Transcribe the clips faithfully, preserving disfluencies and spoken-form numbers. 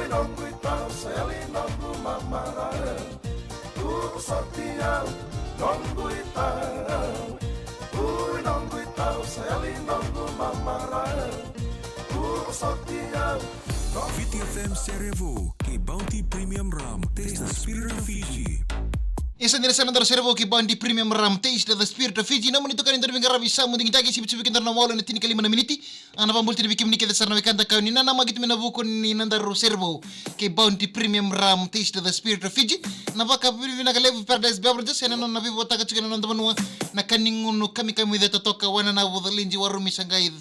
Noqu itau sa yali noqu mamara. Uu, sorti au, noqu itau. Uu, noqu itau sa yali noqu mamara. Uu, sorti au. Viti F M Sere Vou kei Bounty Premium Rum. Taste the spirit of Fiji. Isa ni na sa na dara Sere Vou kei Bounty Premium Rum. Taste the spirit of Fiji. Nomuni itokani, daru veiqaravi sa mudu digitaki, sivi tu vei kedaru na walu na tinikalima na miniti. A na vabuliti vei kemuni kece sara na wekada kau ni nanamaki tu mai na vuku ni nodaru Sere Vou kei Bounty Premium Rum, Taste the Spirit of Fiji. Na vakavinavinaka levu Paradise Beverages ena nona veivotaka tiko na noda vanua na ka ni gunu kamikamica totoka, wananavu, calidi, warumi, sa qai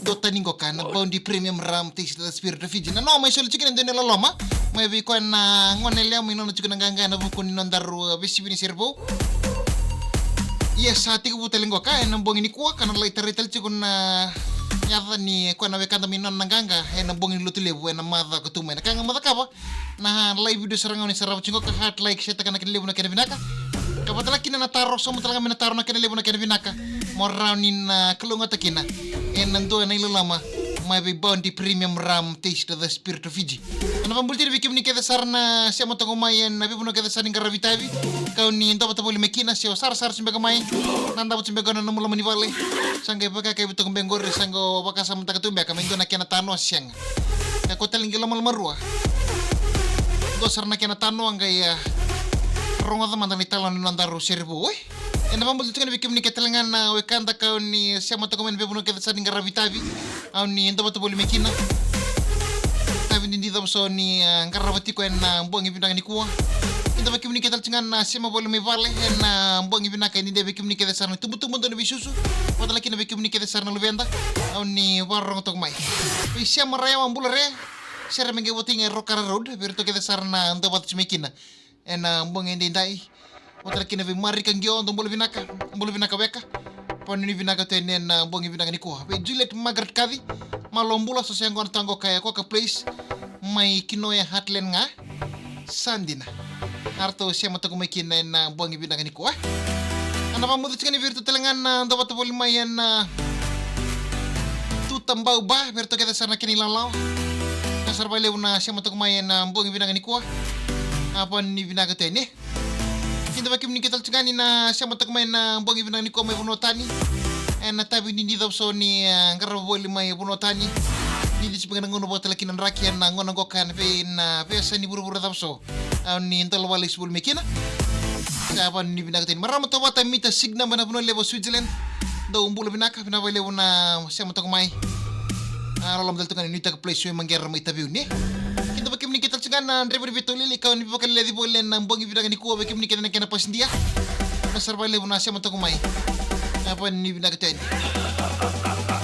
dua tani qoka na Bounty Premium Rum, Taste the Spirit of Fiji. Na nona mai soli tiko na dua na loloma mai vei koya na gone levu mai nona tiko na qaqa ena vuku ni nodaru, uh, veisivi ni Sere Vou. Ia sa tekivu tale qoka ena bogi nikua ka na lai tarai tale tiko na yaca ni koya na wekada mai nona na qaqa ena bogi ni Lotulevu ena macawa ka tu mai. Na ka ga mo cakava, na lai vidio sara ga o ni sarava tiko qoka, heart, like, share taka na kena levu na kena vinaka. Ka vata tale kina na taro, sauma tale ga mai na taro na kena levu na kena vinaka, mo rawa ni na kalougata kina ena dua na iloloma mai vei Bounty Premium Rum, Taste the Spirit of Fiji. A na vabuliti vei kemuni kece sara na sema toka mai ena veivanua kece sara ni qaravi tavi, kau ni dovata voli mai kina se o sarasara tu beka mai, na davo tu beka na nomu loma ni vale. Sa qai vaka ka vei toka beka qori, sa qai vakasamataka tu beka mai dua na kena tanoa se sega. Ka ko tale qai lomalomarua, dua sara na kena tanoa qai, ah, rogoca mada na italanoa ni nodaru Sere Vou, e. Ena vabuliti tiko ga vei kemuni kece tale ga na wekada kau ni sema toka mai ena veivanua kece sara ni qaravi tavi, au ni dovata voli mai kina. Tavi didi cava so ni, ah, qarava tiko ena bogi vinaka nikua. Kida vei kemuni kece tale tiko ga na sema voli mai vale ena bogi vinaka e didi, vei kemuni kece sara na tubutubu dau ni veisusu, vata tale kina vei kemuni kece sara na luveda, au ni vakarorogo toka mai. Vei sema ra yawa, bula re. Sere me qai voti ga e Rokara Road, vei iratou kece sara na dovata tu mai kina ena bogi edaidai. Vata tale kina vei Marika Qio, dou bula vinaka, bula vinaka weka. Vakanuinui vinaka tu yani ena bogi vinaka nikua. Vei Juliet Margaret Kaci, malo bula, so se yaqona toka qo kaya Coca Place mai Kinoya Heartland ga. Sa dina. A ratou sema toka mai kina ena bogi vinaka nikua. A na vakamudu tiko ni vei iratou tale ga na dovata voli mai ena Tuta Bau Bar, vei iratou kece sara na kena ilawalawa. Na sara vakalevu na sema toka mai ena bogi vinaka nikua. A vakanuinui vinaka tu yani. Kida vei kemuni kece tale tiko ga ni na sema toka mai ena bogi vinaka nikua mai vanua tani. Ena tavi didi cava so ni, eh, qarava voli mai vanua tani. Ni didi tu beka na gauna vata tale kina draki ena gauna qoka ena vei, na veiyasa ni vuravura cava so. Au ni dolavi lesu voli mai kina. Sa vakanuinui vinaka tu yani. Marama Tovata Mita Signum ena Vanua Levu o Switzerland. Dou bula vinaka, vinaka vakalevu na sema toka mai. A, loloma tale tu ga ni nuitaka place, Sui Maqera mai Taveuni. Kida vei kemuni kece tale tiko ga na draiva ni veitolili, kau ni vakaleleci voli ena bogi vinaka nikua, vei kemuni kece na kena pasidia. Na sara vakalevu na sema toka mai. A, vakanuinui vinaka tu yani.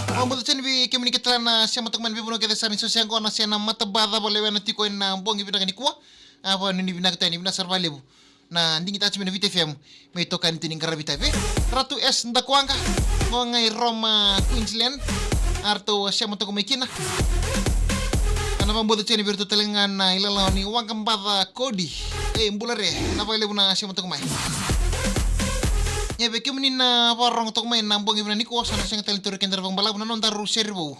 Vakamudu tu yani vei kemuni kece tale na sema toka mai ena veivanua kece sara ni so se yaqona se na matabaka cava lewena tiko ena bogi vinaka nikua. A, vakanuinui vinaka tu yani, vinaka sara vakalevu na digitaki tiko mai na Viti F M, me itokani tu ni qaravi tavi. Ratu S Dakuwaqa, qo ga i Roma, Queensland. A ratou sema toka mai kina. A na vakamudu tu yani vei iratou tale ga na ilawalawa ni Waqabaca Kodi. E, bula re, vinaka vakalevu na sema toka mai. Ia vei kemuni na vakarorogo toka mai ena bogi vinaka nikua, sa na sega tale ni toro kedaru vakabalavu na nodaru Sere Vou.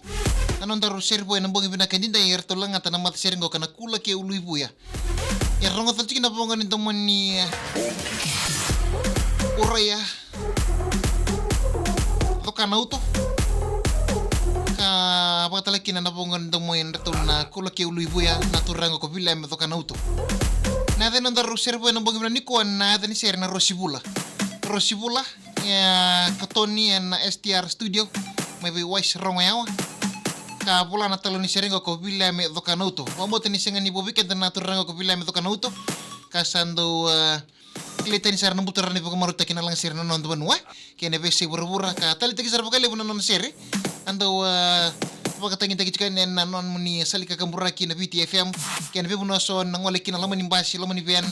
Na nodaru Sere Vou ena bogi vinaka edaidai, eratou lagata na matasere qoka na Kula kei Uluivuya. E rogo tale tiko na voqa ni domo ni, eh, Uraia Cokanauto. Ka vaka tale kina na voqa ni domo ni ratou na Kula kei Uluivuya, na turaga ko Viliame Cokanauto. Na yaca ni nodaru Sere Vou ena bogi vinaka nikua, na yaca ni sere na Rosivula. Rosivula, e, Katoni ena S T R Studio, mai vei Wise Rogoyawa. Ka vola na talo ni sere qo ko Viliame Cokanauto. Vakabauta ni sega ni vou vei keda na turaga ko Viliame Cokanauto. Ka sa dau, e, kilai tani sara na buturara ni vakamarautaki na lagasere na noda vanua kei na veiyasai vuravura, ka taleitaki sara vakalevu na nona sere. A dau, e, vakatagitaki tiko yani ena nomuni sala ni kakaburaki na Viti F M, kei na veivanua so na gole kina, loma ni basi, loma ni van,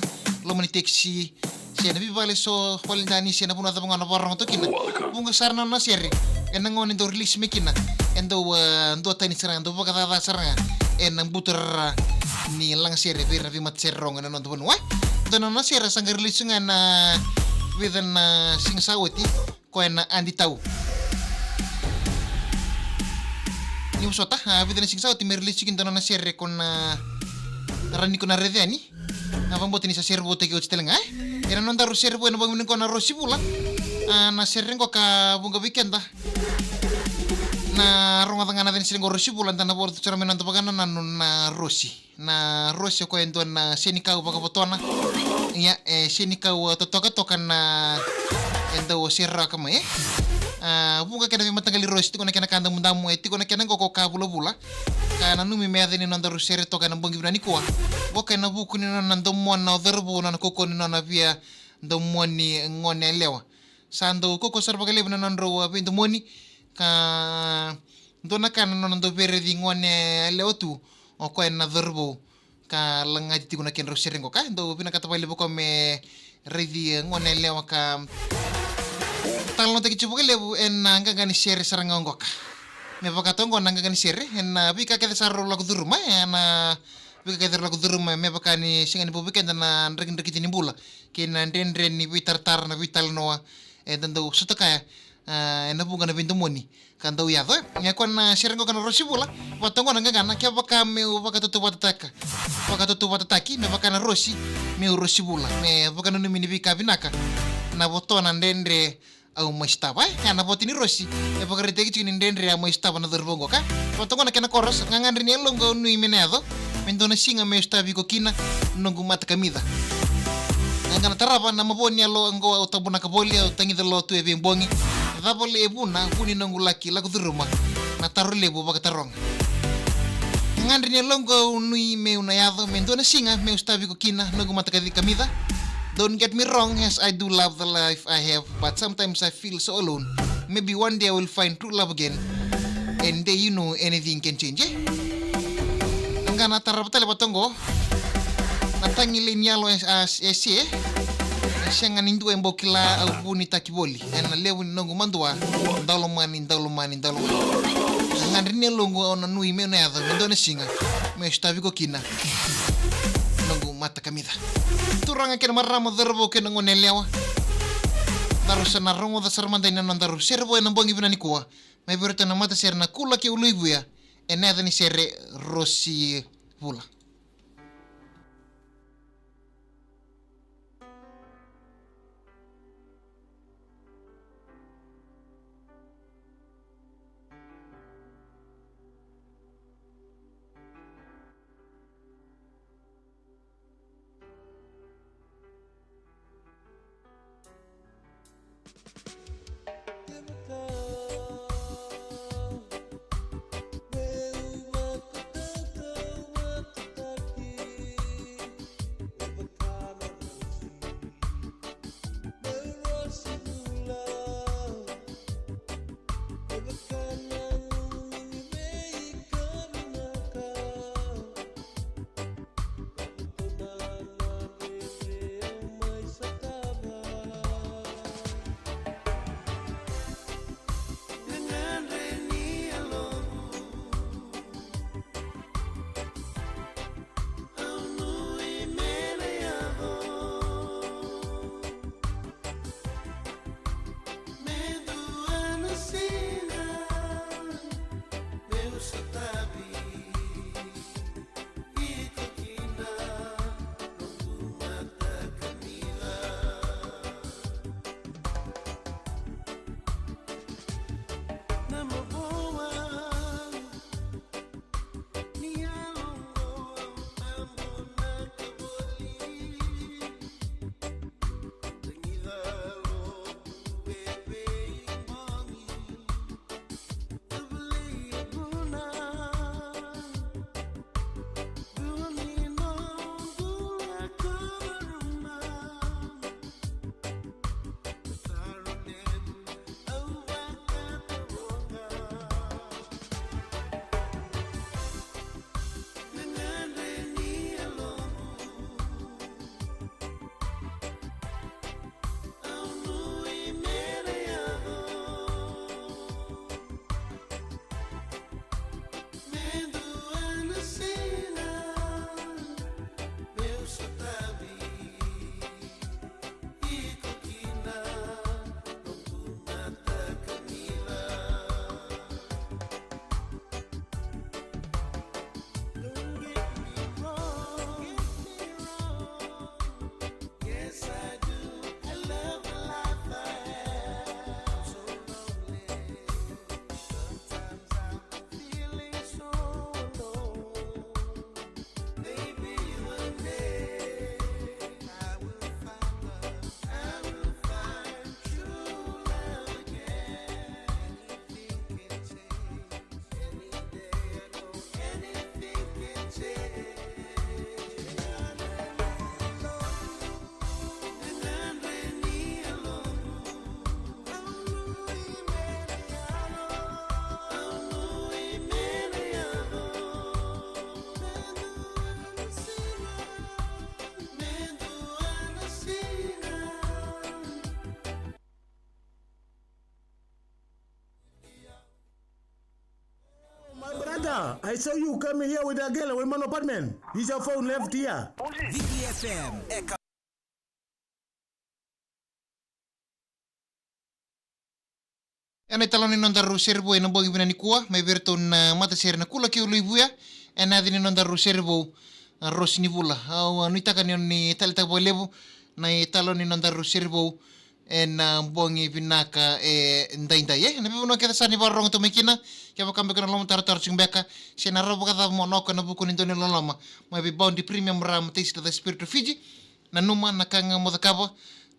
loma ni taxi, se na veivale so, vale ni dani, se na vanua cava ga o na vakarorogo toka kina. Vuqa sara na nona sere ena gauna e dau release mai kina, e dau, e, duatani sara ga, e dau vakacaca sara ga ena buturara ni lagasere vei ira na veimatasere rogo ena noda vanua. Dua na nona sere sa qai release ga ena vica na siga sa oti, ko ya na Adi Tau. Ni vosota, a, vica na siga sa oti me release kina dua na nona sere ko na Rawa ni ko na raica yani. Na vakabauta ni sa sere vou taki oti tale ga, e? Ena nodaru sere vou ena bogi vinaka nikua na Rosi Vula. A, na sere qo ka vuqa vei keda. Na rogoca ga na yaca ni sere qo Rosi Vula, da na vou tu sara mai na noda vakanananu na Rosi. Na Rosi o koya e dua na senikau vakavotona. Ia, e senikau, a, totokatoka na e dau seraka mai, e? A, vuqa kena veimataqali Rosi, tiko na kena ka damudamu, e tiko na kena qo ko ka vulavula. Ka nanumi me yaca ni nodaru sere toka ena bogi vinaka nikua. Vaka ena vuku ni nona domona o cauravou, nona kaukaua ni nona via domoni gone yalewa. Sa dau kaukaua sara vakalevu na nodrau, a, veidomoni. Ka dua na ka na nona dau veiraici gone yalewa tu o koya na cauravou. Ka lagati tiko na kedrau sere qo ka dau vinakata vakalevu o koya me raici gone yalewa ka talanoataki tiko vakalevu ena qaqa ni sere sara ga oqo ka. Me vaka toka oqo na qaqa ni sere, ena veika kece sa rau lako curuma, ena veika kece rau lako curuma, me vaka ni sega ni vou vei keda na drakidrakiti ni bula kei na dredre ni veitaratara, na veitalanoa eda dau sotakaya, a, ena vuqa na veidomoni ka dau yaco, e. Ia koya na sere qo ka na Rosi Vula, vaka toka oqo na qaqana, kevaka meu vakatautauvatataka, vakatautauvatataki me vaka na Rosi, meu Rosi Vula, me vakananumi ni veika vinaka na voto na dredre au mai sotava, e. Ia na voto ni Rosi e vakaraitaki tiko ni dredre au mai sotava na cauravou qo ka. Vaka toka oqo na kena chorus, gagadre ni yaloqu au nuitaka me na yaco, me dua na siga meu sotavi iko kina, noqu mata kamica. Qaqana tarava, na mavoa ni yalo oqo au tabonaka voli, au tagica lo tu e veibogi. Cava li e vuna, vu ni noqu laki lako curuma, na taro levu vakataroga. Gagadre ni yaloqu au nuitaka meu na yaco, me dua na siga meu sotavi iko kina, noqu mata kaci kamica. Don't get me wrong, yes, I do love the life I have, but sometimes I feel so alone. Maybe one day I will find true love again. And day, you know, anything can change, e? Qaqana tarava tale vaka toka oqo. Na tagi lei ni yalo e, a, e se, e sega ni dua e bau kila, au vunitaki voli ena levu ni noqu madua. Dau lomani, dau lomani, dau lomani. Gagadre ni yaloqu au na nuitaka meu na yaco, me dua na siga meu sotavi iko kina, noqu mata kamica. Turaga kei na marama, cauravou kei na gone yalewa, daru sa na rogoca sara mada yani na nodaru sere vou ena bogi vinaka nikua. Mai vei iratou na matasere na Kula kei Uluivuya, ena yaca ni sere Rosi Vula. I saw you coming here with that girl, with my apartment. Is your phone left here? Viti F M. Ena italanoa ni nodaru sere vou ena bogi vinaka nikua, mai vei iratou na matasere na Kula kei Loivuya, ena yaca ni nodaru sere vou, a, Rosi ni Vula. Au, a, nuitaka ni o ni taleitaka vakalevu na italanoa ni nodaru sere vou ena bogi vinaka edaidai. E, na veivanua kece sa ni vakarorogo tu mai kina, kevaka beka na lomatarotaro tiko beka, se na rawa vakacava mo na oka ena vuku ni dua na iloloma mai vei Bounty Premium Rum Taste the Spirit of Fiji, nanuma na ka ga mo cakava,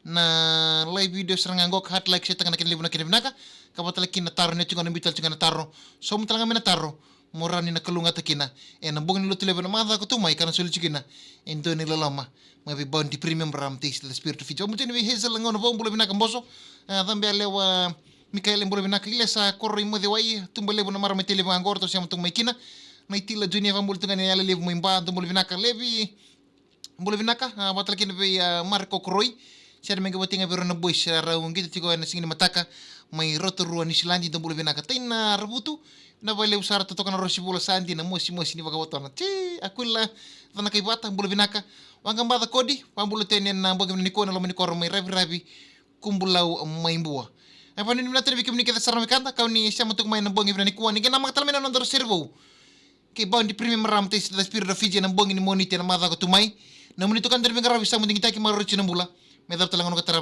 na live video sara ga qo, ka hit, like, share-taka na kena levu na kena vinaka. Ka vata tale kina na taro, ni tiko na biu tale tiko na taro, sauma tale ga mai na taro, mo rawa ni na kalougata kina ena bogi ni Lotulevu ena macawa ka tu mai, ka na soli tiko kina e dua na iloloma mai vei Bounty Premium Rum Taste the Spirit of Fiji. Vabula tiko yani vei Hazel Gauna Vou, bula vinaka Boso. A, cabe yalewa Mikaele, bula vinaka. Ilesa Koroi Mocewai, Tuba Levu, na marama i Tailevu ga qo, ratou sema tu mai kina. Na Itila Junior, vabula tu ga yani Yalewa Levu mai Ba, dou bula vinaka. Levi, bula vinaka, a, vata tale kina vei, a, Marco Koroi. Sere mai qai vata ga vei rau na boys, a, rau qito tiko ena siga ni mataka mai Rotorua, Niusiladi, dou bula vinaka. Taina Ravutu, vinaka vakalevu sara, totoka na Rosi Vula, sa dina, mosimosi ni vakavotona. Tsi, Aquila Canakaivata, bula vinaka. Waqabaca Kodi, vabula tu yani ena bogi vinaka nikua ena loma ni koro mai Raviravi, Kubulau mai Bua. E vakanuinui vinaka tu yani vei kemuni kece sara na wekada ka o ni sema tu mai ena bogi vinaka nikua. Ni qai namaka tale mai na nodaru sere vou kei Bounty Premium Rum Taste the Spirit of Fiji ena bogi ni Moniti ena macawa ka tu mai. Nomuni tukuna, dou ni veiqaravi, sa mo digitaki, maroroi tiko na bula. Me cava tale ga na noqu tarava.